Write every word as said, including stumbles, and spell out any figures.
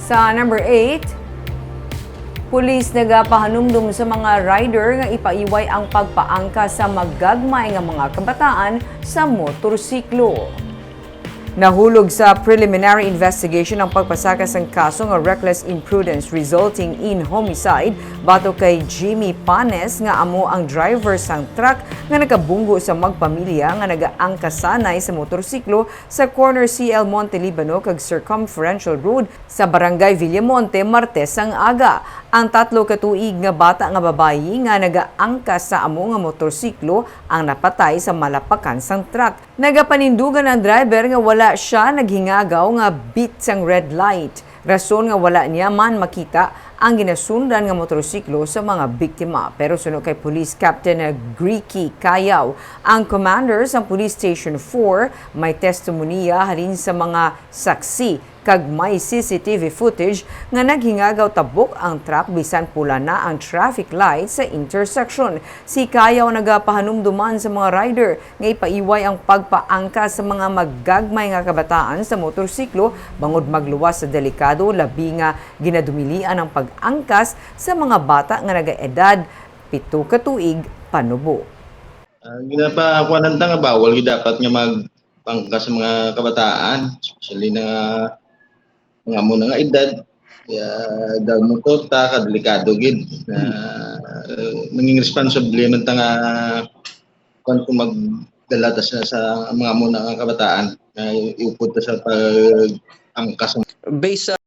Sa number eight, pulis nagapahanumdom sa mga rider nga ipaiway ang pagpaangkas sa magagmay nga mga kabataan sa motorsiklo. Nahulog sa preliminary investigation ang pagpasaka sang kaso nga reckless imprudence resulting in homicide batok kay Jimmy Panes, nga amo ang driver sang truck nga nakabunggo sa magpamilya nga nagaangkas sanay sa motorsiklo sa corner C L Monte Libano kag Circumferential Road sa Barangay Villamonte, Martes sang aga. Ang tatlo ka tuig nga bata nga babayi nga nagaangkas sa amo nga motorsiklo ang napatay sa malapakan sang truck. Nagapanindugan ang driver nga wala sia naghingagaw nga beat sang red light, rason nga wala niya man makita ang ginasundan nga motorsiklo sa mga biktima. Pero suno kay Police Captain Gricky Cayaw, ang commander sang Police Station four, may testimonya halin sa mga saksi kag may C C T V footage nga naghingagaw tabok ang truck bisan pula na ang traffic light sa intersection. Si Cayaw nagapahanumduman sa mga rider nga ipaiway ang pagpaangkas sa mga magagmay nga kabataan sa motorsiklo bangod magluwas sa delikado, labi nga ginadumilian ang pag-angkas sa mga bata nga nagaedad pito ka tuig panubo. Ah, ginapakuanan ta nga bawal gid dapat nga mag-angkas sa mga kabataan, especially na mga amo na nga edad. Kaya daw mo to ta, kadelikado gid. Uh, nanging responsable man ta nga kung magdala ta sa, sa mga amo na nga kabataan na iupod ta sa pag-angkas. Based sa